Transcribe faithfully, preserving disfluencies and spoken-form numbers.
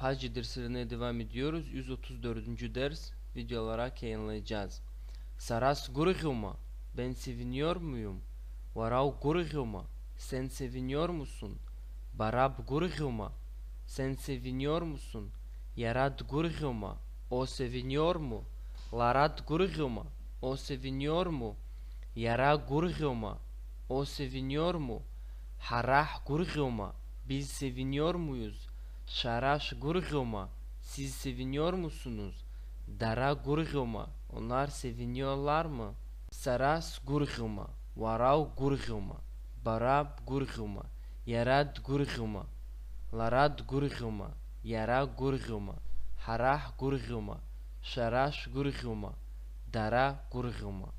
Paji derslerine devam ediyoruz. Yüz otuz dördüncü ders, videolara keyinleyeceğiz. Sara sgurğiuma, ben seviniyor muyum? Wara ugurğiuma, sen seviniyor musun? Bara bgurğiuma, sen seviniyor musun? Yara dgurğiuma, o seviniyor mu? Lara dgurğiuma, o seviniyor mu? Yara gurğiuma, o seviniyor mu? Hara hgurğiuma, biz seviniyor muyuz? Şara şgurğiuma, siz seviniyor musunuz? Dara gurğiuma, onlar seviniyorlar mı? Sara sgurğiuma, wara ugurğiuma, bara bgurğiuma, yara dgurğiuma, lara dgurğiuma, yara gurğiuma, hara hgurğiuma, şara şgurğiuma, dara gurğiuma.